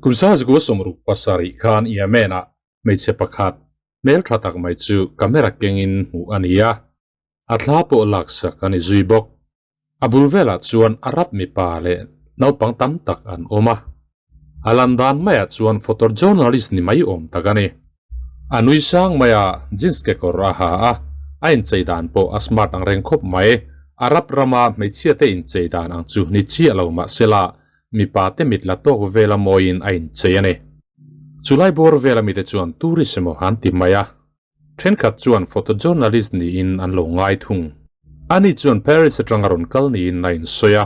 Kum sazgua sawmruk pasarih khan Yemen-ah hmeichhe pakhat hmel tha tak mai chu camera kengin hmuh a ni a, a thla pawh laksak a ni zui bawk. A bul velah chuan Arab mipa leh naupang tam tak an awm a, a lan dan maiah chuan photojournalist ni mai awm tak a ni. A nui sang mai a, jeans kekawr a ha a, a inchei dan pawh a smart ang reng khawp mai. Arab rama hmeichhia te inchei dan ang chu ni chiah lo mahsela mipa te mit la tawk vela mawiin a inchei a ni. Chulai bawr vela mite chuan tourist emaw an ti mai a, thenkhat chuan photojournalist niin an lo ngai thung. Ani chuan Paris atanga rawn kal niin a insawi a,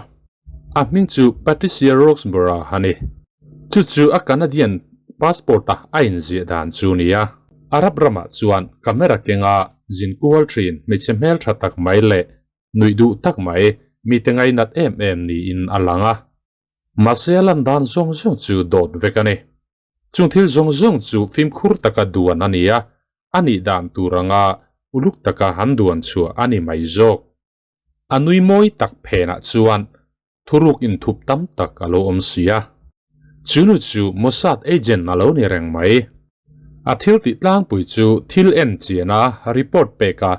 a hming chu Patricia Roxburgh a ni. Chu chu a Canadian passport-a a inziah dan chu ni a. Arab ramah chuan camera kenga zin kual thin hmeichhe hmeltha tak mai leh nuih duh tak mai mite ngainat em em niin a lang a. Mahse a lan dan zawng zawng chu dawt vek a ni. Chung thil zawng zawng chu fimkhur taka duan a ni a, a nih dan tur anga uluk taka han duan chhuah a ni mai zawk. A nui mawi tak phenah chuan thuruk inthup tam tak a lo awm si a. Chu nu chu Mossad agent a lo ni reng mai. A thil tih tlangpui chu thil en chian a, report pek a,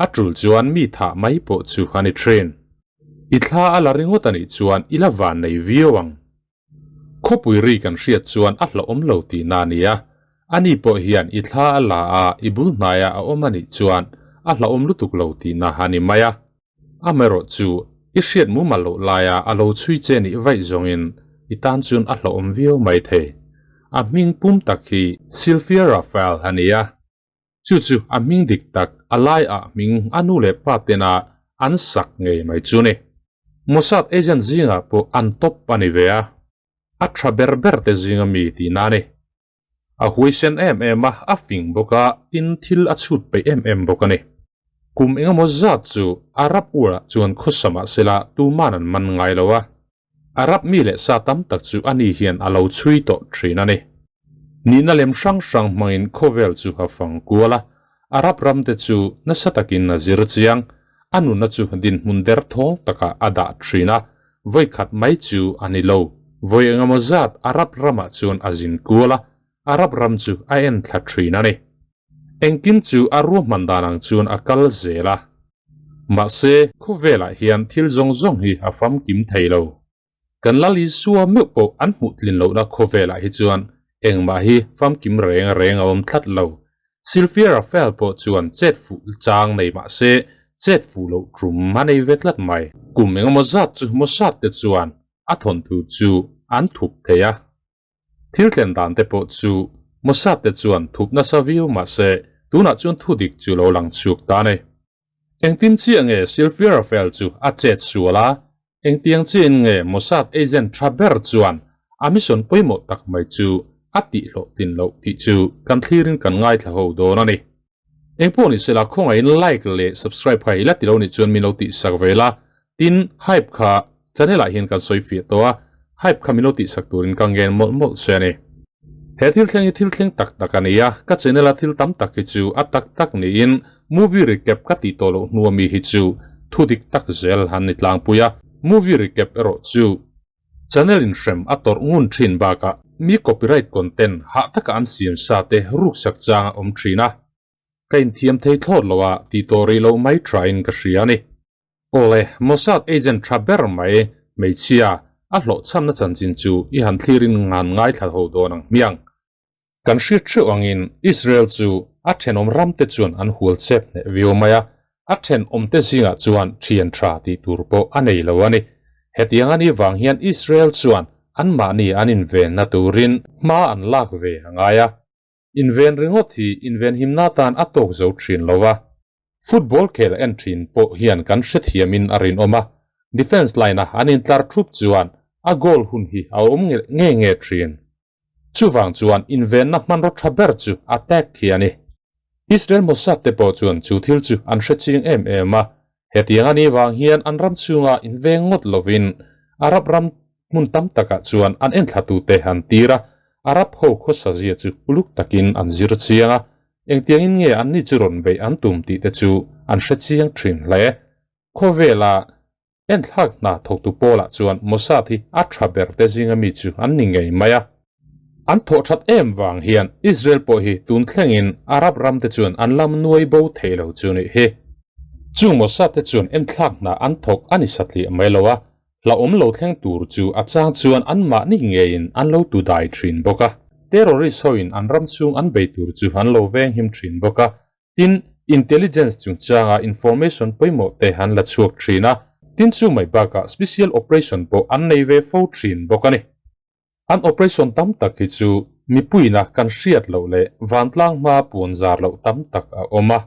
a tul chuan mi thah mai pawh chu a ni thin. I thla a la ringawt a nih chuan i la van nei viau ang. Khawpui ri kan hriat chuan a hlauhawm lo tihna a ni a, ani pawh hian i thla a la a, i bul hnaia a awm a nih chuan a hlauhawm lutuk lo tihna a ni mai a. Amaherawh chu i hriat mumal loh laia a lo chhui che nih vaih zawngin i tan chuan a hlauhawm viau mai thei. A hming pum tak hi Sylvia Raphael a ni a, chu chu a hming dik tak a laiah hming a nu leh pa tena an sak ngei mai chu ni. Mossad agent zingah pawh an top a ni ve a, a tha ber ber te zinga mi tihna a ni. A huaisen em em a, a fing bawk a, tin thil a chhut peih em em bawk a ni. Kum engemaw zat chu Arab world-ah chuan khawsa mah sela tuman an man ngai lo a, Arab mi leh sa tam tak chu ani hian a lo chhui tawh thin a ni. Nihna lem hrang hrang hmangin khawvel chu a fang kual a, Arab ramte chu nasa takin a zir chiang, a nunna chu dinhmun derthawng takah a dah thin a, vawi khat mai chu a ni lo. Vawi engemaw zat Arab ramah chuan a zin kual a, Arab ram chu a en thla thin a ni. Engkim chu a ruahman dan ang chuan a kal zel a. Mahse, khawvelah hian thil zawng zawng hi a famkim thei lo. Kan Lal Isua meuh pawh an hmuh tlin lohna khawvelah hi chuan engmah hi famkim reng reng a awm tlat lo. Sylvia Raphael pawh chuan chet fuh chang nei mah se chet fuh loh tum a nei ve tlat mai. Kum engemaw zat chu Mossad te chuan a thawnthu chu an thup thei a. Thil thlen dan te pawh chu Mossad te chuan thup nasa viau mah se tunah chuan thudik chu lo lang chhuak ta a ni. Engtin chiah nge Sylvia Raphael chu a chet sual a? Engtiang chiahin nge Mossad agent tha ber chuan a mission pawimawh tak mai chu a tihhlawhtlin loh tih chu kan thlirin kan ngaithla ho dawn a ni. Engpawh ni sela khawngaihin like leh subscribe kha i la ti lo nih chuan min lo tihsak ve la, tin hype kha channel ah hian kan sawi fiah tawh a, hype kha min lo tihsak turin ka ngen mawlh mawlh che a ni. He thil thleng hi thil thleng tak tak a ni a, ka channel a thil tam tak hi chu a tak tak niin movie recap ka tih tawh loh hnua mi hi chu thu dik tak zel han ni tlangpui a, movie recap erawh chu channel in hrem a tawrh ngun thin bakah mi copyright content hah taka an siam sa te ruksak chang a awm thin a, ka inthiam thei thlawt lo a tih tawh rih loh mai tha in ka hria a ni. Awle, Mossad agent tha ber mai, hmeichhia, a hlawhchhamna chanchin chu i han thlirin ngan ngaithla ho dawn ang hmiang. Kan hriat theuh angin Israel chu a thenawm ramte chuan an hual chep hneh viau mai a, a thenawmte zingah chuan thian tha tih tur pawh a nei lo a ni. Hetiang a nih vang hian Israel chuan anmahni an invenna turin hma an lak ve a ngai a. Inven ringawt hi invenhimna atan a tawk zo thin lo a, football khel en thin pawh hian kan hrethiamin a rinawm a, defence line-a an intlar thup chuan a goal hun hi a awm nge nge thin. Chuvang chuan invenna hmanraw tha ber chu attack hi a ni. Israel Mossad te pawh chuan chu thil chu an hre ching em em a, hetiang a nih vang hian an ram chhunga inveng ngawt lovin Arab ram hmun tam takah chuan an enthlatute an tir a, Arab ho khawsa zia chu uluk takin an zir chiang a, engtiangin nge anni chu rawn beih an tum tih te chu an hre chiang thin hle. Khawvela Enthlak hna thawktu pawlah chuan Mossad hi a tha ber te zinga mi chu an ni ngei mai a. An thawh that em vang hian Israel pawh hi tun thlengin Arab ram te chuan an lam nuai bo thei lo chu nih hi. Chung Mossad te chuan enthlak hna an thawk a ni satliah mai lo a, hlauhawm lo thleng tur chu a chang chuan anmahni ngeiin an lo tu dai thin bawk a. Terrorist hoin an ram chhung an bei tur chu an lo venghim thin bawk a, tin intelligence chungchanga information pawimawh te an la chhuak thin a, tin chu mai bakah special operation pawh an nei ve fo thin bawk a ni. An operation tam tak hi chu mipuina kan hriat loh leh vantlang hma puan zar loh tam tak a awm a.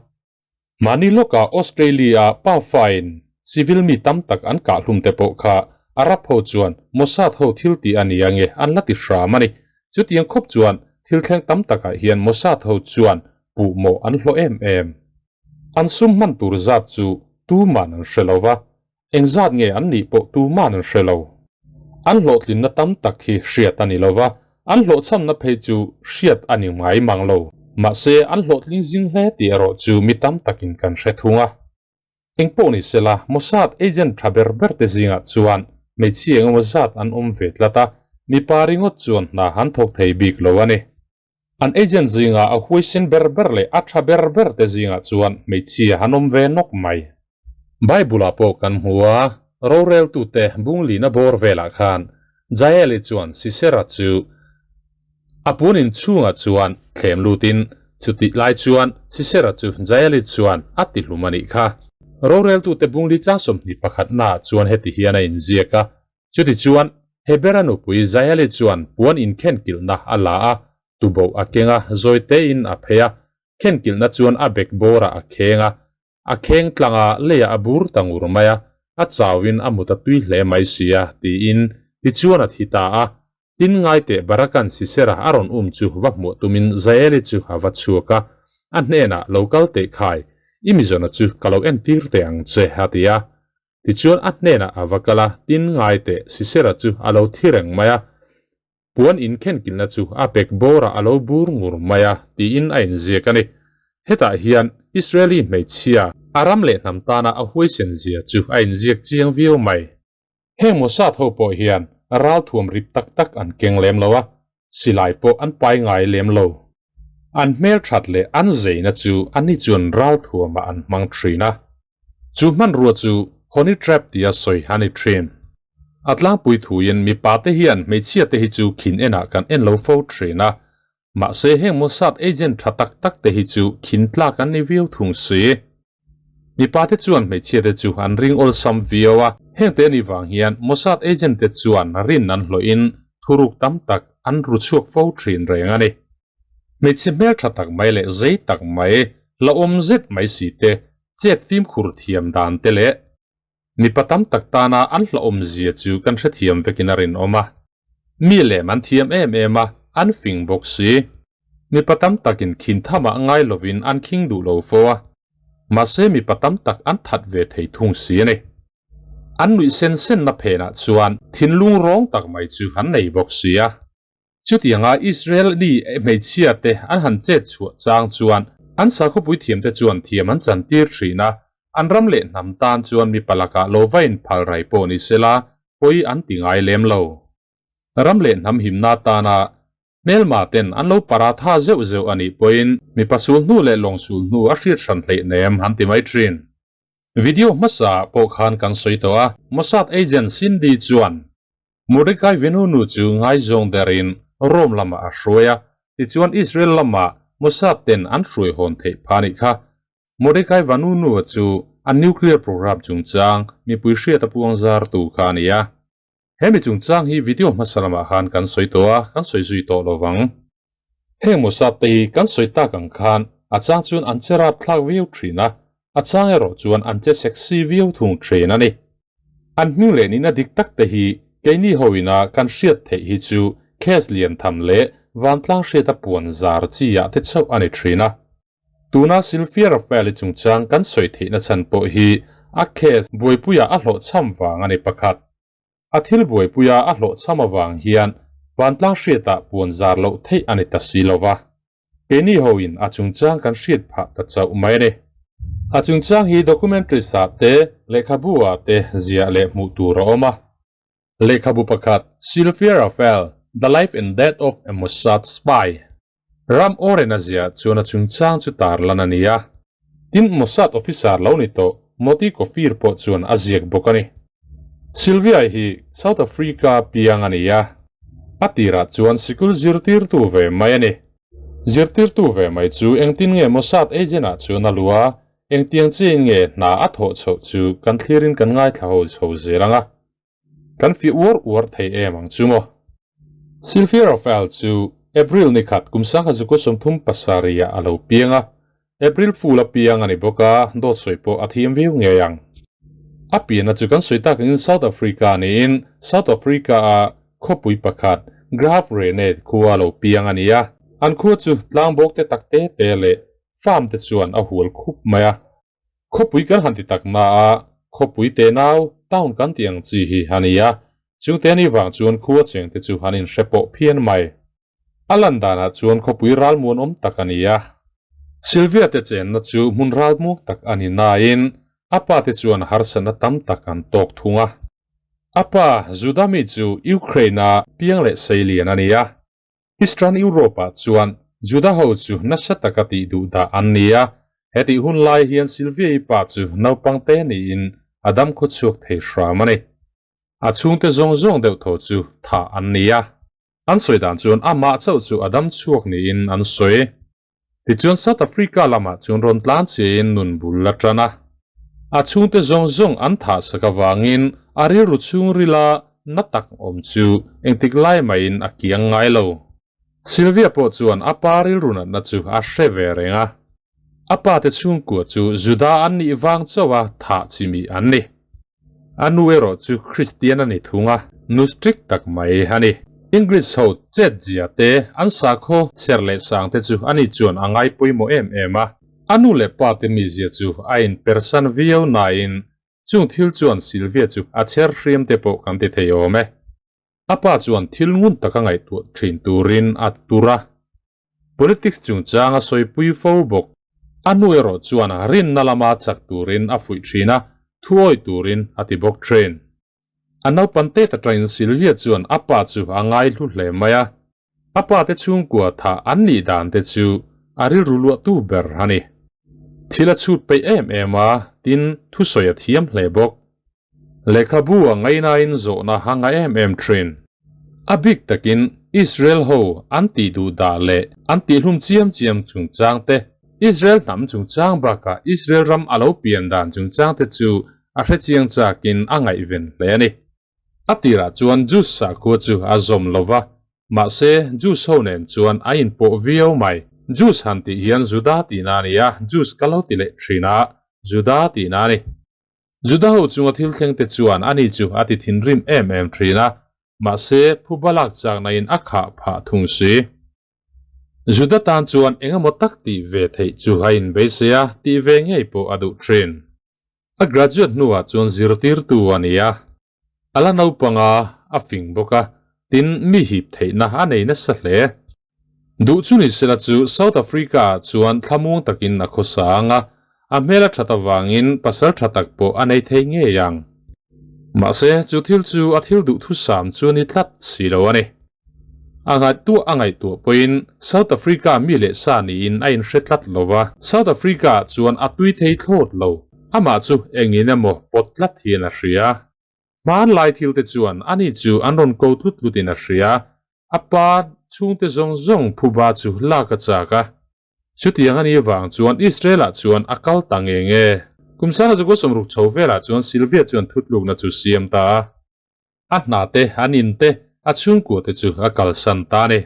Mahni lawkah Australia-a pa fain civil mi tam tak an kah hlum te pawh kha Arab ho chuan Mossad ho thil tih a ni ange an la ti hram a ni. Chutiang khawp chuan thil thleng tam takah hian Mossad ho chuan puhmawh an hlawh em em. An sum hman tur zat chu tuman an hre lo va, Engzat nge an nih pawh tuman an hre lo. An hlawhtlinna tam tak hi hriat a ni lo va, an hlawhchhamna phei chu hriat a ni ngai mang lo. Mahse, an hlawhtling zing hle tih erawh chu mi tam takin kan hre thung a. Engpawh ni sela, Mossad agent tha ber ber te zingah chuan hmeichhia engemaw zat an awm ve tlat a, mipa ringawt chuan hna han thawk thei bik lo a ni. An agent zinga a huaisen ber ber leh a tha ber ber te zingah chuan hmeichhia han awm ve nawk mai. Bible-ah pawh kan hmu a, roreltute bunglina bawr velah khan Jael-i chuan Sisera chu a pun inchhungah chuan thlem lutin chutih lai chuan Sisera chu Jael-i chuan a ti hlum a nih kha. Roreltute bungli chang 21 naah chuan heti hian a inziak a, Chutichuan, Hebera nupui Jaeli chuan puan inkhenkilhna a la a, tuboh a keng a, zawi tein a phei a, khenkilhna chuan a bek bawrah a kheng a, a kheng tlang a, leiah a bur ta ngur mai a, a chauin a mut a tui hle mai si a, tiin tichuan a thi ta a. Tin ngaiteh Barakan Sisera a rawn um chu va hmuah tumin Jaeli chu a va chhuak a, a hnenah, Lo kal teh khai, i mizawna chu ka lo entir teh ang che, a ti a. Tichuan a hnenah a va kal a, tin ngai teh Sisera chu a lo thi reng mai a, puan inkhenkilna chu a pek bawrah a lo bur ngur mai a, tiin a inziak a ni. Hetah hian Israeli hmeichhia, a ram leh hnam tana a huaisen zia chu a inziak chiang viau mai. Heng Mossad ho pawh hian ralthuam rip tak tak an keng lem lo a, silai pawh an pai ngai lem lo. An hmelthat leh an zeina chu ani chuan ralthuamah an hmang thin a. Chu hmanrua chu honey trap tia sawi a ni thin. A tlangpui thuin mipa te hian hmeichhia te hi chu khin enah kan en lo fo thin a, mahse heng Mossad agent tha tak tak te hi chu khin tlak an ni viau thung si. Mipa te chuan hmeichhia te chu an ring awlsam viau a, heng te anih vang hian Mossad agent te chuan rin an hlawhin thuruk tam tak an ru chhuak fo thin reng a ni. Hmeichhe hmeltha tak mai leh zei tak mai, la awm zet mai si te, chet fimkhur thiam dan te leh mipa tam tak tana an hlauhawmzia chu kan hrethiam vekin a rinawm a. Mi lem an thiam em em a, an fing bawk si. Mipa tam takin khin thamah ngai lovin an khing duh lo fo a, mahse mipa tam tak an that ve thei thung si a ni. An nuih sen senna phenah chuan thinlung rawng tak mai chu an nei bawk si a. Chutianga Israel ni hmeichhia te an han chet chhuah chang chuan an sakhawpui thiam te chuan thiam an chan tir thin a, an ram leh hnam tan chuan mipa lakah lo va in phal rai pawh ni sela pawi an ti ngai lem lo. Ram leh hnam himna tana hmelma ten an lo paratha zeuh zeuh a nih pawhin mipa sul hnu leh lawng sul hnu a hriat hran hleih nem an ti mai thin. Video hmasa pawh khan kan sawi tawh a, Mossad agent Cindy chuan Mordecai Vanunu chu ngaizawng derin Rome lamah a hruai a, tichuan Israel lamah Mossad ten an hruai hawn theih pha nih kha. Mordecai Vanunu-a chu a nuclear program chungchang mipui hriat a puang zartu kha a ni a. He mi chungchang hi video hmasa lamah khan kan sawi tawh a, kan sawi zui tawh lo vang. Heng Mossad te hi kan sawi tak ang khan a chang chuan an che rapthlak viau thin a, a chang erawh chuan an che sexy viau thung thin a ni. An hming leh nihna dik tak te hi keini ho ina kan hriat theih hi chu case lian tham leh vantlang hriata puan zar chi ah te chauh a ni thin a. Tuna Sylvia Rafael-i chungchang kan sawi theihna chhan pawh hi a case buaipuia a hlawhchham vang a ni pakhat. A thil buaipuia a hlawhchham avang hian vantlang hriatah puan zar loh theih a ni ta si lo va. Keini hoin a chungchang kan hriat phah ta chauh mai a ni. A chungchang hi documentaries ah te, lehkhabu ah te ziah leh hmuh tur a awm a. Lehkhabu pakhat, Sylvia Rafael, The Life and Death of a Mossad Spy, Ram Oren a ziah chuan a chungchang chu tarlan a ni a. Tin, Mossad officer lo ni tawh Moti Kofir pawh chuan a ziak bawk a ni. Sylvia hi South Africa piang a ni a, a tirah chuan sikul zirtirtu ve mai a ni. Zirtirtu ve mai chu engtin nge Mossad agent ah chuan a luh a, engtiang chiahin nge hna a thawh chhoh chu kan thlirin kan ngaithla ho chho zel ang a. Kan fih uar uar thei em ang chu maw? Sylvia Raphael chu April ni khat kum sangha 37 ah a lo piang a, April Fool a piang a ni bawk a, dawt sawi pawh a thiam viau ngei ang. A pianna chu kan sawi tak angin South Africa niin South Africa a khawpui pakhat Graaff Reinet khua a lo piang a ni a. An khua chu tlangbawk te tak te te leh farm te chuan a hual khup mai a. Khawpui kan han ti tak na a, khawpui te nau, town kan tih ang chi hi a ni a, chungte ani vang chuan khua cheng te chu an inhre pawh phian mai. A lan danah chuan khawpui ralmuan awm tak a ni a. Sylvia te chenna chu hmun ralmuak tak a ni nain a pa te chuan harsatna tam tak an tawk thung a. A pa Judah mi chu Ukraine-a piang leh seilian a ni a. Eastern Europe-ah chuan Juda ho chu nasa taka tih duh dah an ni a, hetih hun lai hian Sylvia-i pa chu naupang te niin a dam khaw chhuak thei hram a ni. A chhungte zawng zawng deuh tho chu thah an ni a, an sawi dan chuan amah chauh chu a dam chhuak niin an sawi. Tichuan South Africa lamah chuan rawn tlan chiahin nun bul a tan a. A chhungte zawng zawng an thah sak avangin a rilru chhungrila na tak awm chu engtik lai mahin a kiang ngai lo. Sylvia pawh chuan a pa rilru natna chu a hre ve reng a. A pate chhungkua chu Juda an nih vang chauha thah chimi an ni. A nu erawh chu Kristian a ni thung a, nu strict tak mai a ni. English ho chet zia te, an sakhaw ser leh sang te chu ani chuan a ngai pawimawh em em a. A nu leh pa te mizia chu a inpersan viau nain chung thil chuan Sylvia chu a chher hriam te pawh kan ti thei awm e. A pa chuan thil ngun taka ngaihtuah thin turin a tur a. Politics chungchang a sawipui fo bawk. A nu erawh chuan rinna lama chak turin a fuih thin a, thuawi turin a ti bawk thin. A naupan tet atangin Sylvia chuan a pa chu a ngaihlu hle mai a. A pa te chhungkua thah an nih dan te chu a rilru luahtu ber a ni. Thil a chhut peih em em a, tin thusawi a thiam hle bawk. Lehkhabu a ngainain zawhna a nga em em thin. A bik takin Israel ho an tih duh dah leh an tihhlum chiam chiam chungchang te, Israel hnam chungchang bakah Israel ram a lo pian dan chungchang te chu a hrechiang chakin a ngaihven hle a ni. A tirah chuan Jews sakhua chu a zawm lo va, mahse Jews ho nen chuan a inpawh viau mai. Jews han tih hian Juda tihna a ni a, Jews ka lo ti leh thin a, Juda tihna a ni. Juda ho chunga thil thleng te chuan ani chu a ti thinrim em em thin a, mahse phuba lak chakna in a khah phah thung si. Juda tan chuan engemaw tak tih ve theih chu a inbeisei a, tih ve ngei pawh a duh thin. A graduate hnuah chuan zirtirtu a ni a, a la naupang a, a fing bawk a, tin mi hip theihna a nei nasa hle. Duh chu ni sela chu South Africa ah chuan thlamuang takin a khawsa ang a, a hmel a that avangin pasal tha tak pawh a nei thei ngei ang. Mahse, chu thil chu a thil duhthusam chu a ni tlat si lo a ni. A ngaihtuah a ngaihtuah pawhin South Africa mi leh sa niin a inhre tlat lo va, South Africa ah chuan a tui thei thlawt lo, amah chu engin emaw pawt tlat hian a hria. Hmanlai thil te chuan ani chu an rawn ko tlut tlutin a hria, A pa chhungte zawng zawng phuba chu lak a chak a. Chutiang a nih vang chuan Israel-ah chuan a kal ta nge nge. Kum sanga zakua 60 chho velah chuan Sylvia chuan thutlukna chu siam ta a. A hna te, an in te, a chhungkua te chu a kalsan ta a ni.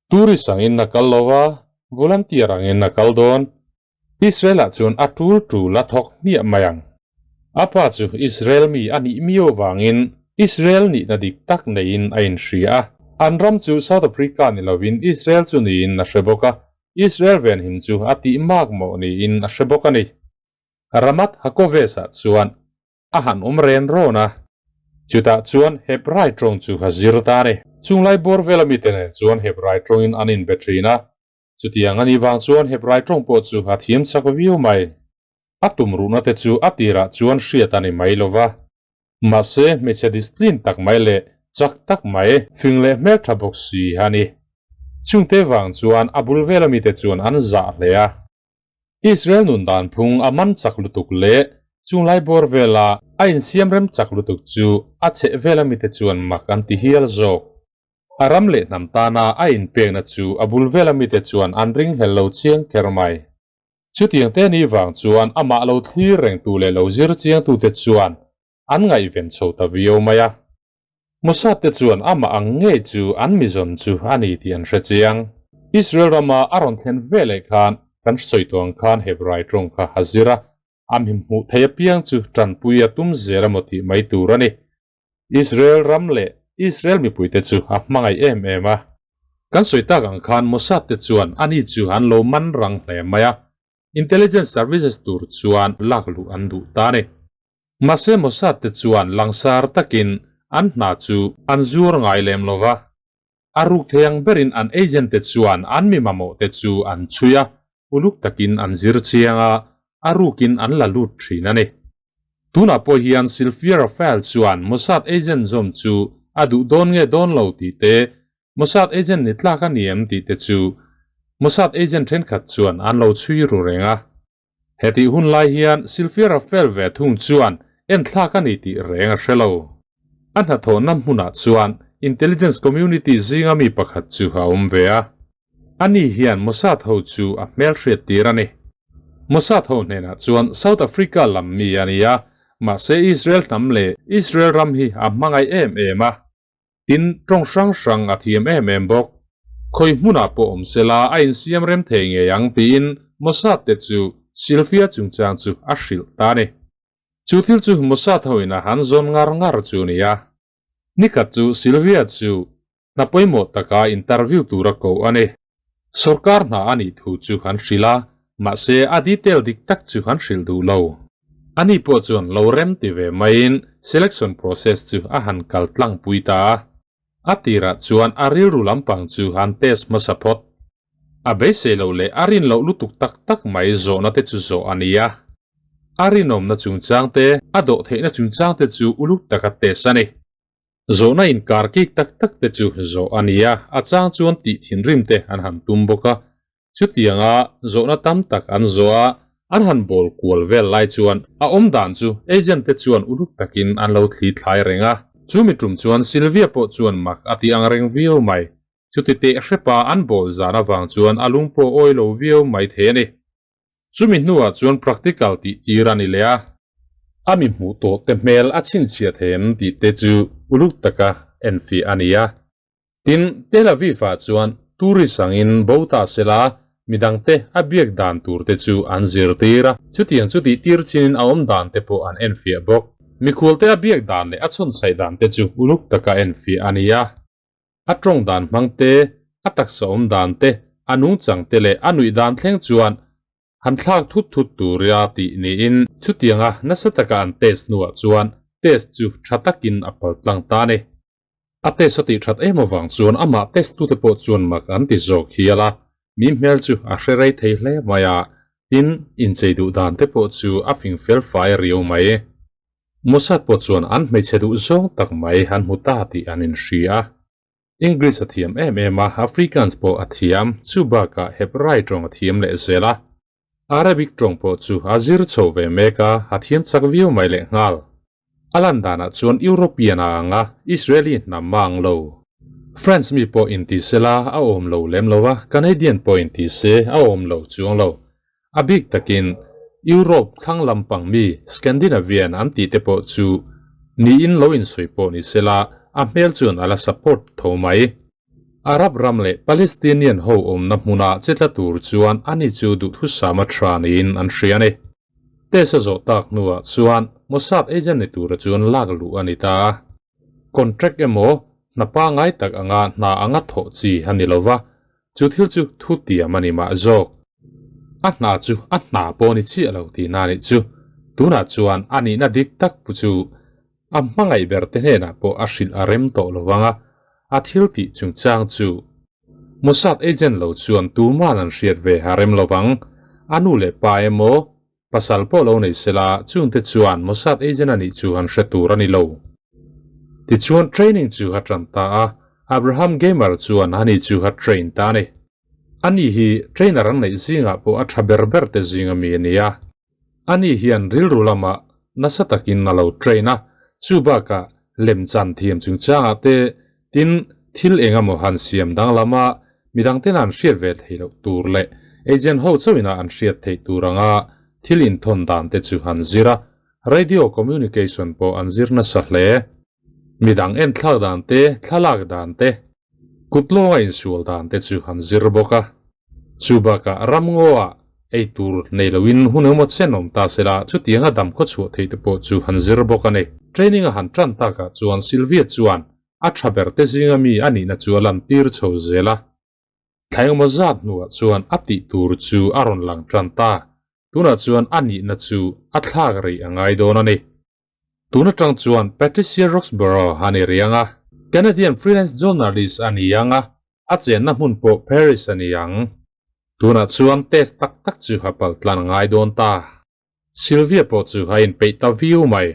Tourist angin a kal lo va, volunteer angin a kal dawn. Israel-ah chuan a tul tul a thawk hmiah mai ang. A pa chu Israel mi a nih miau vangin Israel nihna dik tak neiin a inhria a. An ram chu South Africa ni lovin Israel chu niin a hre bawk a, Israel venhim chu a tih mak mawh niin a hre bawk a ni. Ramat Hakoves-ah chuan a han awm ren rawn a, chutah chuan Hebrai tawng chu a zir ta a ni. Chunglai bawr vela mite nen chuan Hebrai tawngin an inbe thin a, Chutiang a nih vang chuan Hebrai tawng pawh chu a thiam chak viau mai. A tum ruhna te chu a tirah chuan hriat a ni mai lo va. Mahse, hmeichhe discipline tak mai leh Chak tak mai, fing leh hmel tha bawk si a ni. Chungte vang chuan a bul vela mite chuan an zah hle a. Israel nun dan phung a man chak lutuk leh chunglai bawr vela a insiam rem chak lutuk chu a chheh vela mite chuan mak an ti hial zawk. A ram leh hnam tana a inpekna chu a bul vela mite chuan an ringhlel lo chiang kher mai. Chutiang te ni vang chuan amah lo thlir rengtu leh lo zir chiangtute chuan an ngaihven chho ta viau mai a. Mossad te chuan amah ang ngei chu an mizawn chu a ni tih an hre chiang. Israel rama a rawn thlen veleh khan kan sawi tawh ang khan Hebrai tawng kha a zir a, a mi hmuh theih apiang chu tanpui a tum zel emaw tih mai tur a ni. Israel ram leh Israel mipuite chu a hmangaih em em a. Kan sawi tak ang khan Mossad te chuan ani chu an lo man rang hle mai a, Intelligence services tur chuan lak luh an duh ta a ni. Mahse Mossad te chuan langsar takin an hna chu an zuar ngai lem lo va. A ruk thei ang berin an agent te chuan an mi mamawh te chu an chhui a, uluk takin an zir chiang a, a rukin an la lut thin a ni. Tunah pawh hian Sylvia Rafael chuan Mossad agent zawm chu a duh dawn nge dawn lo tih te, Mossad agent ni tlak a ni em tih te chu Mossad agent thenkhat chuan an lo chhui ru reng a. Hetih hun lai hian Sylvia Rafael ve thung chuan enthlak a ni tih reng a hre lo. A hnathawhna hmunah chuan intelligence community zinga mi pakhat chu a awm ve a. Ani hian Mossad ho chu a hmelhriat tir a ni. Mossad ho hnenah chuan South Africa lam mi a ni a, mahse Israel hnam leh Israel ram hi a hmangaih em em a. Tin, tawng hrang hrang a thiam em em bawk. Khawi hmunah pawh awm sela a insiam rem thei ngei ang tiin Mossad te chu Sylvia chungchang chu a hrilh ta a ni. Chu thil chu Mossad hoin a han zawn ngar ngar chu a ni a. Nikhat chu Sylvia chu hna pawimawh taka interview tura koh a ni. Sorkar hna a nih thu chu an hrilh a, mahse a detail dik tak chu an hrilh duh lo. Ani pawh chuan lo rem ti ve maiin selection process chu a han kal tlangpui ta a. A tirah chuan a rilru lampang chu an test hmasa phawt. A beisei loh leh a rin loh lutuk tak tak mai zawhna te chu zawh a ni a. A rinawmna chungchang te, a dawhtheihna chungchang te chu uluk taka test a ni. Zawhna inkar kik tak tak te chu zawh a ni a, a chang chuan tih thinrim te an han tum bawk a. Chutianga zawhna tam tak an zawh a, an han bawl kual vel lai chuan a awm dan chu agent te chuan uluk takin an lo thli thlai reng a. Chumi tum chuan Sylvia pawh chuan mak a ti ang reng viau mai. Chuti teh hrepa an bawl zan avang chuan a lung pawh awi lo viau mai thei a ni. Chumi hnuah chuan practical tih tir a ni leh a. A mi hmuh tawh te hmel a chhinchhiah thei em tih te chu uluk taka enfiah a ni a. Tin, Tel Aviv-ah chuan tourist angin bo ta sela midangte a biak dan tur te chu an zirtir a. Chutiang chu tih tir chinin a awm dan te pawh an enfiah bawk. Mikhualte a biak dan leh a chhawnchhaih dan te chu uluk taka enfiah a ni a. A tawng dan hmang te, a taksa awm dan te, a nungchang te leh a nuih dan thleng chuan han thlak thut thut turia tih niin chutianga nasa taka an test hnuah chuan test chu tha takin a pal tlang ta a ni. A test a tih that em avang chuan amah test tute pawh chuan mak an ti zawk hial a, mi hmel chu a hre rei thei hle mai a, tin, inchei duh dan te pawh chu a fing fel fai riau mai. Mossad pawh chuan an hmeichhe duh zawng tak mai an hmu ta tih an inhria a. English a thiam em em a, Afrikaans pawh a thiam, chu bakah Hebrai tawng a thiam leh zel a. Arabic tawng pawh chu a zir chho ve mek a, a thiam chak viau mai leh nghal. A lan danah chuan European a ang a, Israeli hnam a ang lo. French mi pawh inti sela a awm lo lem lo a, Canadian pawh inti se a awm lo chuang lo. A bik takin Europe thlang lampang mi Scandinavian an tih te pawh chu niin lo insawi pawh ni sela a hmel chuan a la support tho mai. Arab ram leh Palestinian ho awmna hmuna che tla tur chuan ani chu duhthusama tha niin an hria a ni. Test a zawh tak hnuah chuan Mossad agent ni tura chuan lak luh a ni ta a. Contract emaw hna pangai tak anga hna anga thawh chi a ni lova, Chu thil chu thu tiam a ni mah zawk. A hna chu a hna pawh ni chiah lo tih na nih chu. Tunah chuan a nihna dik tak pu chu a hmangaih ber te hnenah pawh a hrilh a rem tawh lo vang a, a thil tih chungchang chu Mossad agent lo chuan tuman an hriat ve a rem lo vang. A nu leh pa emaw pasal pawh lo nei sela chungte chuan Mossad agent a nih chu an hre tur a ni lo. Tichuan training chu a tan ta a, Abraham Gamer chuan ani chu a train ta a ni. Ani hi trainer an neih zingah pawh a tha ber ber te zinga mi a ni a. Ani hian rilru lamah nasa takin a lo train a, chu bakah lemchan thiam chungchangah te tin thil eng emaw han siam danglama midangten an hriat ve theih loh tur leh agent ho chauhina an hriat theih tur anga thil inthawn dan te chu han zir a, radio communication pawh an zir nasa hle. Midang enthlak dan te, thlalak dan te, kut lawnga insual dan te chu an zir bawk a. Chu bakah ramngaw-ah ei tur nei loin hun emaw chen awm ta sela chutianga dam khaw chhuah theih te pawh chu han zir bawk a ni. Training a han tan takah chuan Sylvia chuan a tha ber te zinga mi a nihna chu a lantir chho zel a. Thla engemaw zat hnuah chuan a tih tur chu a rawn lang tan ta. Tunah chuan a nihna chu a thlak rih a ngai dawn a ni. Tun atang chuan Patricia Roxborough a ni rih ang a, Canadian freelance journalist a ni ang a, a chenna hmun pawh Paris a ni ang. Tunah chuan test tak tak chu a pal tlan a ngai dawn ta. Sylvia pawh chu a inpeih ta viau mai.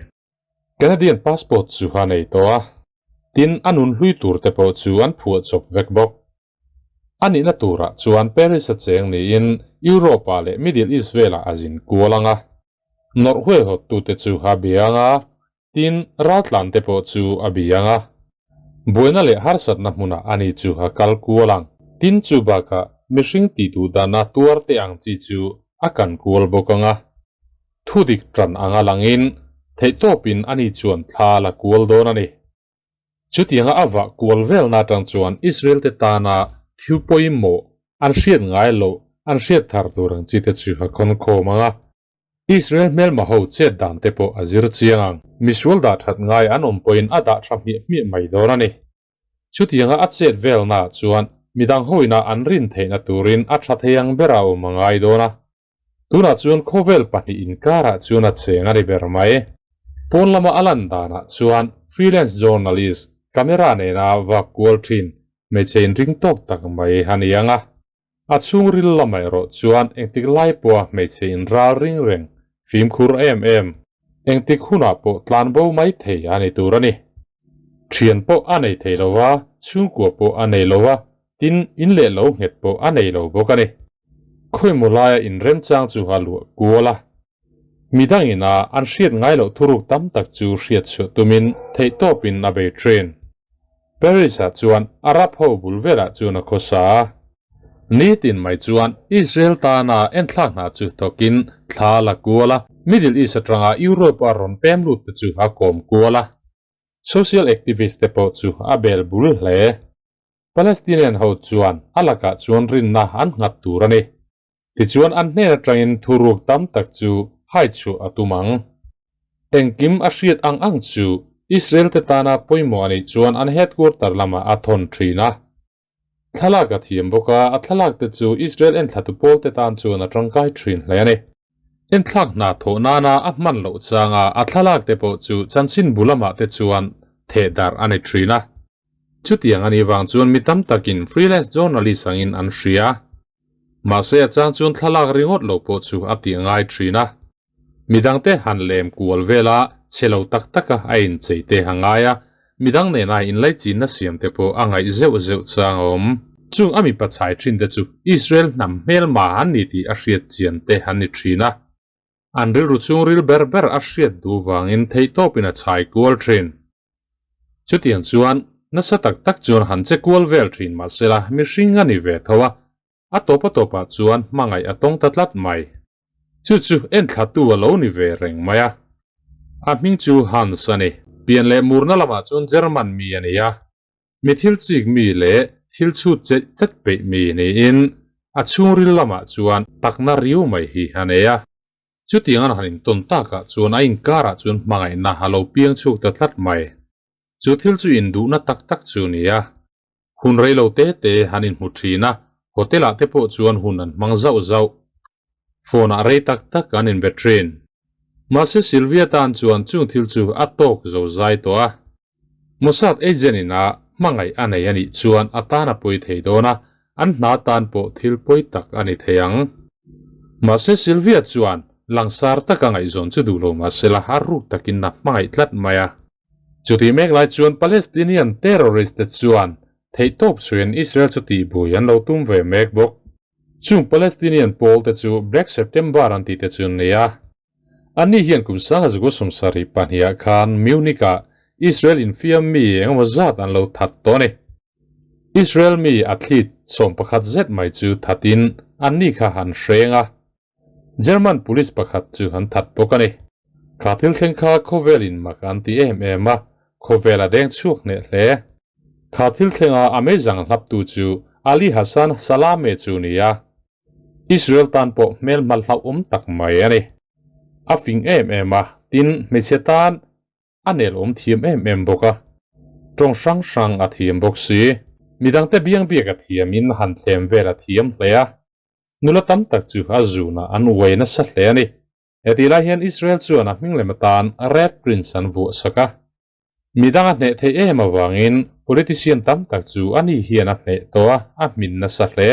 Canadian passport chu a nei tawh a, tin a nun hlui tur te pawh chu an phuah chawp vek bawk. A nihna turah chuan Paris a cheng niin Europe-ah leh Middle East velah a zin kual ang a. Nawrh huaihawttute chu a bia ang a, tin raltlan te pawh chu a bia ang a. Buaina leh harsatna hmunah ani chu a kal kual ang. Tin chu bakah mihring tih duh dana tuar te ang chi chu a kan kual bawk ang a. Thudik tan anga langin theihtawpin ani chuan thla la kual dawn a ni. Chutianga a vah kual velna atang chuan Israel te tana thil pawimawh an hriat ngai loh an hriat thar tur ang chi te chu a khawn khawm ang a. Israel hmelma ho chet dan te pawh a zir chiang ang. Misual dah that ngai an awm pawhin a dah tha hmiah hmiah mai dawn a ni. Chutianga a chet velna chuan midang hoina an rin theihna turin a tha thei ang bera awm a ngai dawn a. Tunah chuan khawvel pahnih inkarah chuan a cheng a ni ber mai. Pawn lama a lan danah chuan freelance journalist, camera nena vak kual thin hmeichhe inring tawk tak mai a ni ang a. A chhungril lamah erawh chuan engtik lai pawha hmeichhe inral ring reng, fimkhur em em, engtik hunah pawh tlanbo mai thei a ni tur a ni. Thian pawh a nei thei lo a, chhungkua pawh a nei lo a, Tin, in leh lo nghet pawh a nei lo bawk a ni. Khawimaw laia inremchang chu a luah kual a. Midangin a an hriat ngai loh thuruk tam tak chu hriat chhuah tumin theihtawpin a bei thin. Paris-ah chuan Arab ho bul velah chuan a khawsa a. Nitin mai chuan Israel tana enthlak hna chu thawkin thla la kual a, Middle East atanga Europe-a rawn pem lut te chu a kawm kual a. Social activist te pawh chu a bel bul hle. Palestinian ho chuan a lakah chuan rinna an nghat tur a ni. Tichuan an hnen atangin thuruk tam tak chu hai chhuah a tum ang. Engkim a hriat ang ang chu Israel te tana pawimawh a nih chuan an headquarter lamah a thawn thin a. Thlalak a thiam bawk a, a thlalak te chu Israel enthlatu pawl te tan chuan a tangkai thin hle a ni. Enthlak hna thawh nana a hman loh changa a thlalak te pawh chu chanchinbu lamah te chuan theh darh a ni thin a. Chutiang a nih vang chuan mi tam takin freelance journalist angin an hria. Mahse a chang chuan thlalak ringawt lo pawh chu a tih ngai thin a. Midangte han lem kual vela che lo tak taka a inchei te a ngai a, midang nena inlaichinna siam te pawh a ngaih zeuh zeuh chang a awm. Chung a mipa chhai thin te chu Israel hnam hmelma an ni tih a hriat chian te an ni thin a. An rilru chhungril ber ber a hriat duh vangin theihtawpin a chhai kual thin. Chutiang chuan nasa tak tak chuan han che kual vel thin mahsela mihring a ni ve tho a, a tawp a tawpah chuan hmangaih a tawng ta tlat mai. Chu chu enthlatu a lo ni ve reng mai a. A hming chu Hans a ni. Pian leh murna lamah chuan German mi a ni a, Mi thil chik mi leh thil chhut cheih chet peih mi niin a chhungril lamah chuan takna riu mai hi a nei a. Chutiang an han intawn takah chuan a inkarah chuan hmangaihna a lo piang chhuk ta tlat mai. Chu thil chu induhna tak tak chu ni a. Hun rei lo te te han inhmu thin a, hotel-ah te pawh chuan hun an hmang zauh zauh. Phone-ah rei tak tak an inbe thin. Mahse Sylvia tan chuan chung thil chu a tawk zo zai tawh a. Mossad agent in a hmangaih a nei a nih chuan a tan a pawi thei dawn a, an hna tan pawh thil pawi tak a ni thei ang. Mahse Sylvia chuan langsar taka ngaihzawn chu duh lo mahsela a ruk takin a hmangaih tlat mai a. Chutih mek lai chuan Palestinian terrorist te chuan theihtawp suiin Israel chu tihbui an lo tum ve mek bawk. Chung Palestinian pawl te chu Black September an tih te chu an nei a. Anni hian kum sanga zaku 72 ah khan Munich ah Israel infiam mi engemaw zat an lo that tawh a ni. Israel mi athlete 11 zet mai chu thatin anni kha an hreng a. German police pakhat chu an that bawk a ni. Kha thil thleng kha khawvelin mak an ti em em a, khawvel a deng chhuak hneh hle. Kha thil thlenga a meizang hlaptu chu Ali Hassan Salameh chu ni a. Israel tan pawh hmelhma hlauhawm tak mai a ni. A fing em em a, tin hmeichhe tan a nelawm thiam em em bawk a, tawng hrang hrang a thiam bawk si. Midangte biang biak a thiamin han thlem vel a thiam hle a, nula tam tak chu a zunah an uai nasa hle a ni. Hetih lai hian Israel chuan a hming lem atan Red Prince an vuah sak a. Midang a hneh theih em avangin politician tam tak chu ani hian a hneh tawh a, a hmin nasa hle.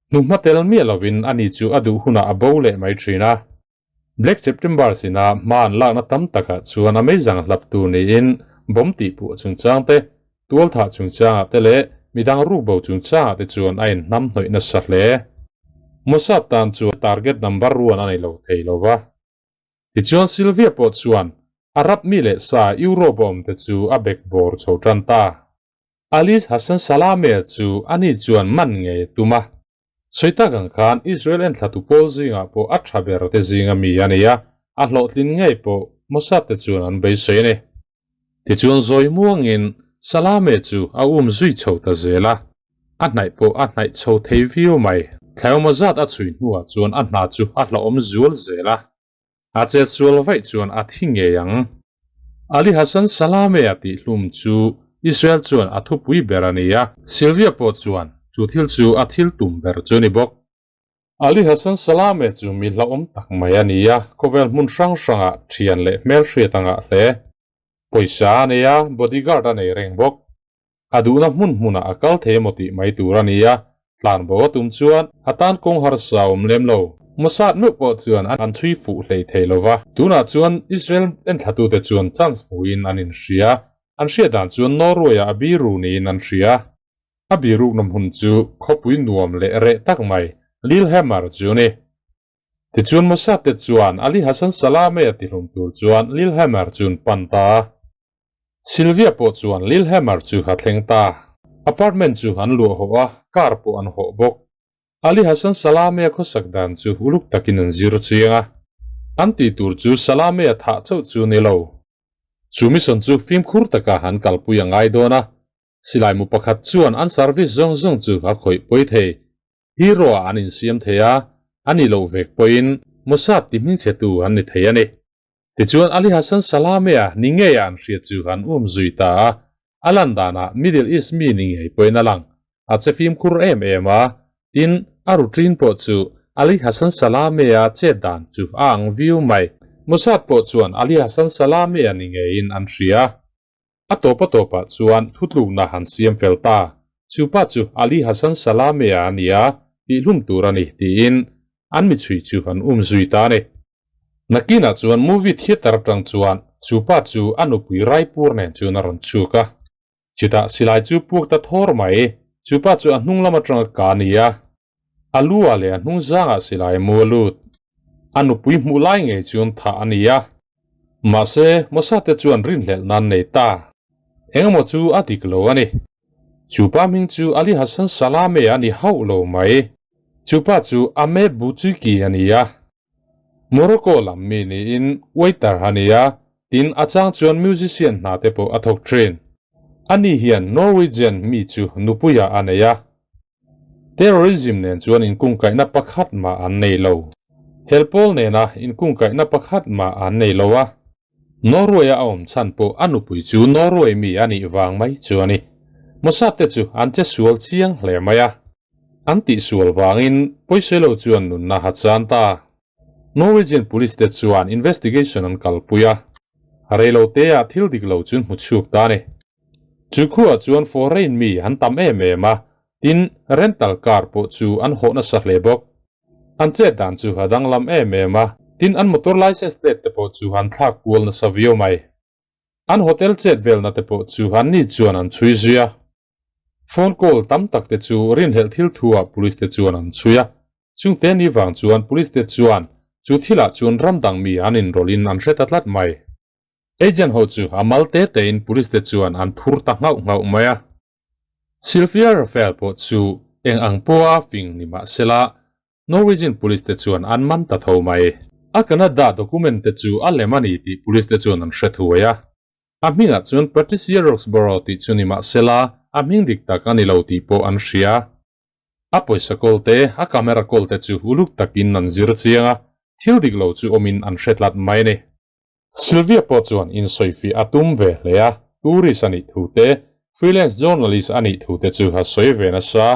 Hnuhma tel miah lovin ani chu a duh hunah a bo leh mai thin a. Black September sina hma an lakna tam takah chuan a meizang hlap tur niin bomb tihpuah chungchang te, tualthah chungchangah te leh midang rukbo chungchangah te chuan a inhnam hnawih nasa hle. Mossad tan chuan target number ruan a nei lo thei lo va. Tichuan Sylvia pawh chuan Arab mi leh sa Europe a awmte chu a bekbawr chho tan ta. Alice Hassan Salameh chu ani chuan man ngei a tum a. Sawi tak ang khan Israel enthlatu pawl zingah pawh a tha ber te zinga mi a ni a, a hlawhtlin ngei pawh Mossad te chuan an beisei a ni. Tichuan zawi muangin Salameh chu a um zui chho ta zel a, a hnaih pawh a hnaih chho thei viau mai. Thlaiawma zat a chhui hnuah chuan a hna chu a hlauhawm zual zel a. A chet sual vaih chuan a thi ngei ang. Ali Hassan Salameh-a tihhlum chu Israel chuan a thupui ber a ni a. Sylvia pawh chuan chu thil chu a thil tum ber chu a ni bawk. Ali Hassan Salameh chu mi hlauhawm tak mai a ni a, khawvel hmun hrang hrangah thian leh hmelhriat a ngah hle. Pawisa a nei a, bodyguard a nei reng bawk. A duhna hmun hmunah a kal thei emaw tih mai tur a ni a, tlanbo a tum chuan a tan kawng harsa a awm lem lo. Mossad meuh pawh chuan an chhui fuh hlei thei lo va. Tunah chuan Israel enthlatute chuan chance hmuhin an inhria. An hriat dan chuan Norway-ah a biru niin an hria. A birukna hmun chu khawpui nuam leh reh tak mai, Lillehammer chu a ni. Tichuan Mossad te chuan Ali Hassan Salameh-a tihlum tur chuan Lillehammer chu an pan ta a. Sylvia pawh chuan Lillehammer chu a thleng ta. Apartment chu an luah hawh a, car pawh an hawh bawk. Ali Hassan Salameh-a khawsak dan chu uluk takin an zir chiang a. An tih tur chu Salameh-a thah chauh chu ni lo. Chu mission chu fimkhur taka an kalpui a ngai dawn a. Silai mu pakhat chuan an service zawng zawng chu a khawih pawi thei. Hero ah an insiam thei a, a nih loh vek pawhin Mossad ti hmingchhetu an ni thei a ni. Tichuan Ali Hassan Salameh-a ni ngeia an hriat chu an um zui ta a, a lan danah Middle East mi ni ngei pawhin a lang. A che fimkhur em em a, tin a routine pawh chu Ali Hassan Salameh-a chet dan chu a ang viau mai. Mossad pawh chuan Ali Hassan Salameh-a ni ngeiin an hria. A tawp a tawpah chuan thutlukna han siam fel ta. Chu pa chu Ali Hassan Salameh-a a ni a, tihhlum tur a ni, tiin an michhui chu an um zui ta a ni. Nakinah chuan movie theatre atang chuan chu pa chu a nupui Raipur nen chuan a rawn chhuk a. Chutah silai chu puak ta thawr mai. Chu pa chu a hnung lam atanga ka a ni a. A lu ah leh a hnung zangah silai mu a lut. A nupui hmuh lai ngei chuan thah a ni a. Mahse, Mossad te chuan rinhlelh nan nei ta. Engemaw chu a dik lo a ni. Chu pa hming chu Ali Hassan Salameh a ni hauh lo mai. Chu pa chu Ahmed Bouchiki a ni a. Morocco lam mi niin waiter a ni a, tin a chang chuan musician hna te pawh a thawk thin. Ani hian Norwegian mi chu nupuiah a nei a. Terrorism nen chuan inkungkaihna pakhat mah an nei lo. Helpawl nena inkungkaihna pakhat mah an nei lo a. Norway-a a awm chhan pawh a nupui chu Norway mi a nih vang mai chu a ni. Mossad te chu an che sual chiang hle mai a. An tihsual vangin pawiselo chuan nunna ha chan ta. Norwegian police te chuan investigation an kalpui a. Reiloteah thil dik lo chu hmu chhuak ta a ni. Chu khuaah chuan foreign mi an tam em em a, tin rental car pawh chu an hawh nasa hle bawk. An chet dan chu a danglam em em a, tin an motor license plate te pawh chu an thlak kual nasa viau mai. An hotel chet velna te pawh chu anni chuan an chhui zui a. Phone call tam tak te chu rinhlelh thil thu ah police te chuan an chhui a. Chungte ni vang chuan police te chuan chu thil ah chuan ram dang mi an inrawlh in an hre ta tlat mai. Agent ho chu a mal te te in police te chuan an thur ta nghauh nghauh mai a. Sylvia Rafael pawh chu eng ang pawha fing ni mah sela Norwegian police te chuan an man ta tho mai. A Canada document te chu a lem a ni tih police te chuan an hre thuai a. A hmingah chuan Patricia Roxborough tih chu ni mah sela a hming dik tak a ni lo tih pawh an hria. A pawisa kawl te, a camera kawl te chu uluk takin an zir chiang a, thil dik lo chu awmin an hre tlat mai a ni. Sylvia pawh chuan insawifiah a tum ve hle a, tourist a nih thu te, freelance journalist a nih thu te chu a sawi ve nasa.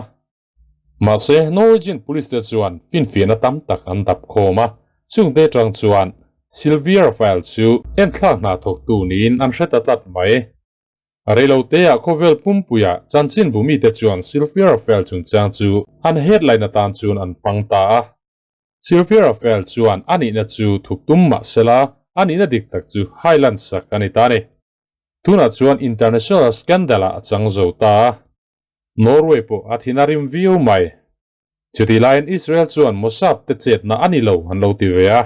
Mahse, Norwegian police te chuan finfiahna tam tak an dap khawm a, chungte atang chuan Sylvia Rafael chu enthlak hna thawktu niin an hre ta tlat mai. Reiloteah khawvel pumpuia chanchinbu mite chuan Sylvia Rafael chungchang chu an headline atan chuan an hmang ta a. Sylvia Rafael chuan a nihna chu thup tum mah sela, a nihna dik tak chu highland sak a ni ta a ni. Tunah chuan international scandal-ah a chang zo ta a. Norway pawh a thin a rim viau mai. Chutih laiin Israel chuan Mossad te chetna a ni lo an lo ti ve a.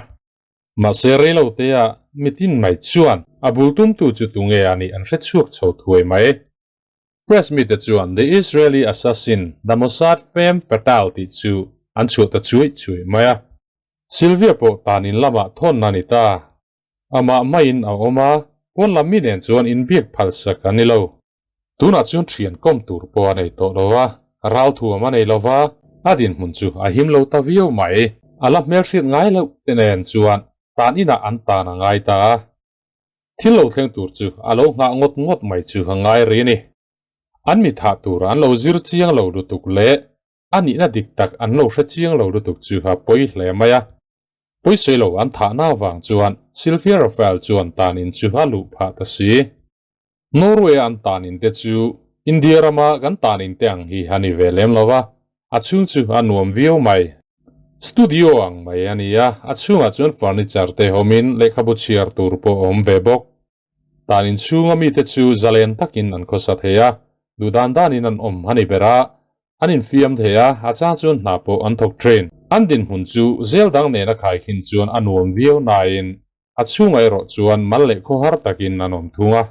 Mahse reilotea mitin mai chuan a bul tumtu chu tunge a nih an hre chhuak chho thuai mai. Press mite chuan The Israeli Assassin, The Mossad Femme Fatale tih chu an chhuah ta chuai chuai mai a. Sylvia pawh tanin lamah thawnna a ni ta. Amah maiin a awm a, pawn lam mi nen chuan inbiak phal sak a ni lo. Tunah chuan thian kawm tur pawh a nei tawh lo a, ral thuam a nei lo va, a dinhmun chu a him lo ta viau mai. A la hmelhriat ngai loh te nen chuan tan inah an tan a ngai ta a. Thil lo thleng tur chu a lo nghah ngawt ngawt mai chu a ngai rih a ni. An mi thah tur an lo zir chiang lo lutuk leh a nihna dik tak an lo hre chiang lo lutuk chu a pawi hle mai a. Pawisawi lo an thahna avang chuan Sylvia Rafael chuan tan in chu a luh phah ta si. Norway a an tan in te chu India rama kan tan in te ang hi a ni ve lem lo va, a chhung chu a nuam viau mai. Studio ang mai a ni a, a chhungah chuan furniture te awmin lehkhabu chhiar tur pawh a awm ve bawk. Tan in chhunga mite chu zalen takin an khawsa thei a, duh dan danin an awm a ni ber a, an infiam thei a, a chang chuan hna pawh an thawk thin. An dinhmun chu zel dang nena khaikhin chuan a nuam viau nain a chhungah erawh chuan mal leh khawhar takin an awm thung a.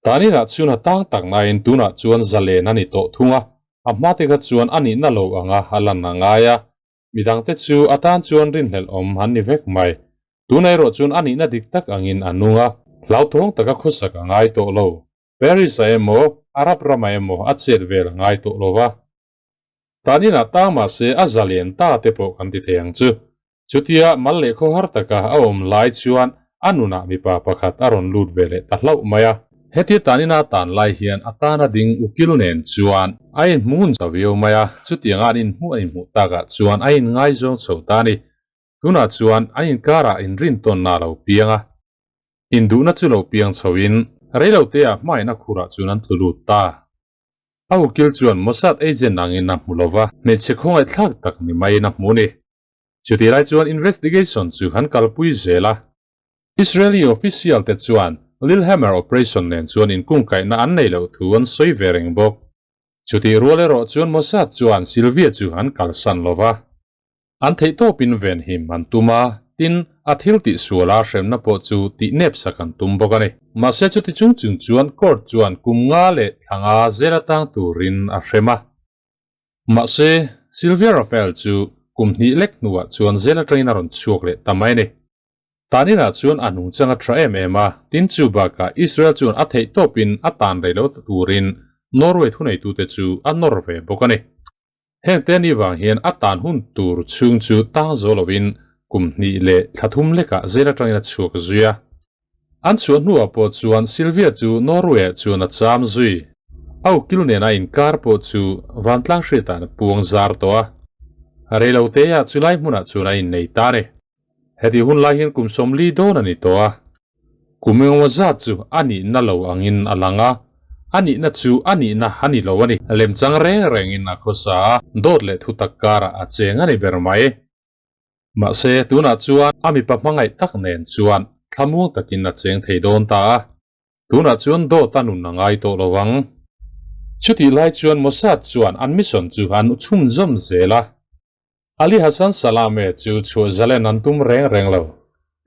Taninah chuan a tang tak nain tunah chuan zalen a ni tawh thung a, a hmate kha chuan a nihna lo anga a lan a ngai a, midangte chu a tan chuan rinhlelh awm an ni vek mai. Tunah erawh chuan a nihna dik tak angin a nung a, hlauthawng taka khawsak a ngai tawh lo. Paris-ah emaw, Arab ramah emaw a chet vel a ngai tawh lo va. Taninah tang mahse a zalen ta te pawh kan ti thei ang chu. Chutia mal leh khawhar taka a awm lai chuan a nunah mipa pakhat a rawn lut ve leh ta hlauh mai a. Hetia tanina tan lai hian a tana ding ukil nen chuan a inhmu ta viau mai a, chutianga an inhmuh an inhmuh takah chuan a inngaizawng chho ta a ni. Tunah chuan an inkarah inrintawnna a lo piang a, induhna chu lo piang chhoin reiloteah hmaina khurah chuan an tlu lut ta. A ukil chuan Mossad agent angin a hmu lova, hmeichhe khawngaihthlak tak ni maiin a hmu a ni. Chutih lai chuan investigation chu han kalpui zel a. Israeli official te chuan Lillehammer operation nen chuan inkungkaihna an nei loh thu an sawi ve reng bawk. Chutih rual erawh chuan Mossad chuan Sylvia chu an kalsan lova. An theihtawpin venhim an tum a, tin, a thil tihsuala hremna pawh chu tihnep sak an tum bawk a ni. Mahse chuti chung chung chuan court chuan kum nga leh thla nga zel atang turin a hrem a. Mahse, Sylvia Rafael chu kum hnih lek hnuah chuan zel atangin a rawn chhuak leh ta mai a ni. Taninah chuan a nungchang a tha em em a, tin chu bakah Israel chuan a theihtawpin a tan rei lo turin Norway thuneitute chu a nawr ve bawk a ni. Heng te ni vang hian a tan hun tur chhung chu tang zo lovin kum hnih leh thla thum lekah zel atangin a chhuak zui a. An chhuah hnuah pawh chuan Sylvia chu Norway-ah chuan a cham zui. A ukil nena inkar pawh chu vantlang hriatah a puang zar tawh a. Reiloteah chulai hmunah chuan a innei ta a ni. Heti hun lai hian kum 40 dawn a ni tawh a. Kum engemaw zat chu a nihna lo angin a lang a, a nihna chu a nihna a ni lo a ni. Lemchang reng rengin a khawsa a, dawt leh thutak karah a cheng a ni ber mai. Mahse, tunah chuan a mipa hmangaih tak nen chuan thlamuang takin a cheng thei dawn ta a. Tunah chuan dawt a nun a ngai tawh lo ang. Chutih lai chuan Mossad chuan an mission chu an chhunzawm zel a. Ali Hassan Salameh chu chhuah zalen an tum reng reng lo.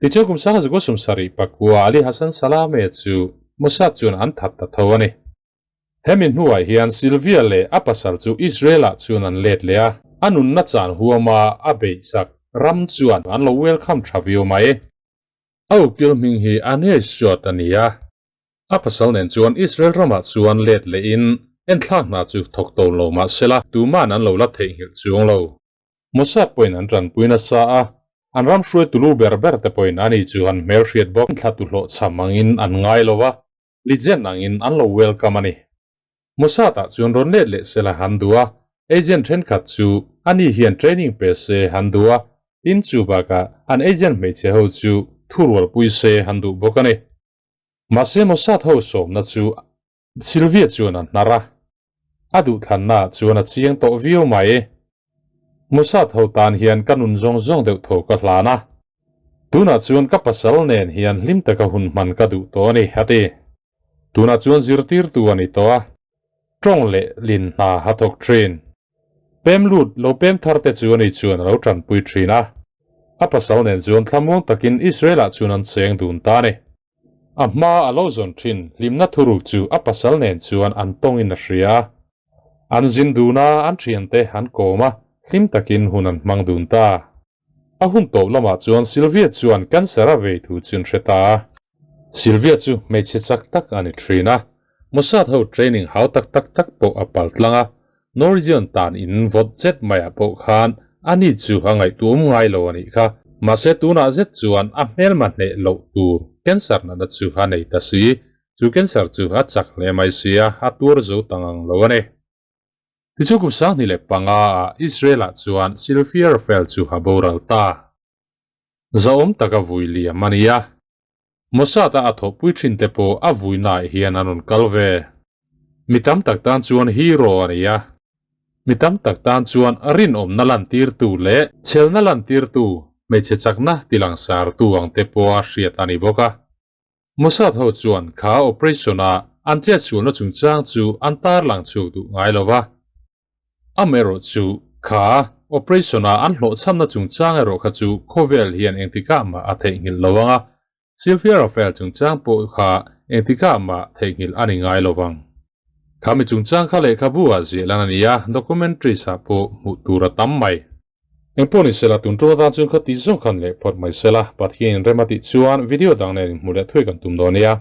Tichuan kum sangha zakua sumsarih pakua Ali Hassan Salameh chu Mossad chuan an that ta tho a ni. Hemi hnuah hian Sylvia leh a pasal chu Israel-ah chuan an let leh a, a nunna chan huama a beihsak ram chuan an lo welcome tha viau mai. A ukil hming hi Aniel Shuat a ni a, a pasal nen chuan Israel ramah chuan let lehin enthlak hna chu thawk to lo mah sela tuman an lo la theihnghilh chuang lo. Mossad pawhin an tanpui nasa a, an ram hruaitu lu ber ber te pawhin ani chu an hmelhriat bawk thla tu hlawhchham angin an ngai lo a, Legend angin an lo welcome a ni. Mossad-ah chuan rawn let leh sela han duh a, agent thenkhat chu ani hian training pe se han duh a, tin chu bakah an agent hmeichhe ho chu thurualpui se han duh bawk a ni. Mahse Mossad ho sawmna chu Sylvia chuan a hnar a, a duhthlanna chuan a chiang tawh viau mai. Mossad ho tan hian ka nun zawng zawng deuh tho ka hlan a, tunah chuan ka pasal nen hian hlim taka hun hman ka duh tawh a ni, a ti. Tunah chuan zirtirtu a ni tawh a, tawng leh lin hna a thawk thin. Pem lut lo pem thar te chu ani chuan a lo tanpui thin a, a pasal nen chuan thlamuang takin Israel-ah chuan an cheng dun ta a ni. A hma a lo zawn thin hlimna thuruk chu a pasal nen chuan an tawngin a hria a. An zin dun a, an thiante an kawm a, hlim takin hun an hmang dun ta. A hun tawp lamah chuan Sylvia chuan cancer a vei thu chu an hre ta a. Sylvia chu hmeichhe chak tak a ni thin a, Mossad ho training hau tak tak tak pawh a pal tlang a, Norwegian tan in vawt zet maiah pawh khan ani chu a ngaihtuam ngai lo a nih kha. Mahse tunah zet chuan a hmelma hneh loh tur cancer natna chu a nei ta si. Chu cancer chu a chak hle mai sia, a tuar zo ta ngang lo a ni. Tichuan kum 2005 ah Israel-ah chuan Sylvia Rafael chu a boral ta. Zahawm taka vui liam a ni a. Mossad-a a thawhpui thin te pawh a vuinaah hian an rawn kal ve. Mi tam tak tan chuan hero a ni a. Mi tam tak tan chuan rinawmna lantirtu leh chhelna lantirtu, hmeichhe chakna tilangsartu ang te pawha hriat a ni bawk a. Mossad ho chuan kha operation-a an chetsualna chungchang chu an tarlang chhuak duh ngai lo va. Amaherawh chu kha operation-a an hlawhchhamna chungchang erawh kha chu khawvel hian engtikah mah a theihnghilh lo ang a, Sylvia Rafael chungchang pawh kha engtikah mah theihnghilh a ni ngai lo vang. Kha mi chungchang kha lehkhabu ah ziah lan a ni a, documentaries ah pawh hmuh tur a tam mai. Engpawh ni sela tun ṭawng atan chuan kha ti zawng khan leh phawt mai sela, Pathian in rem a tih chuan video dang nen inhmuh leh thuai kan tum dawn nia.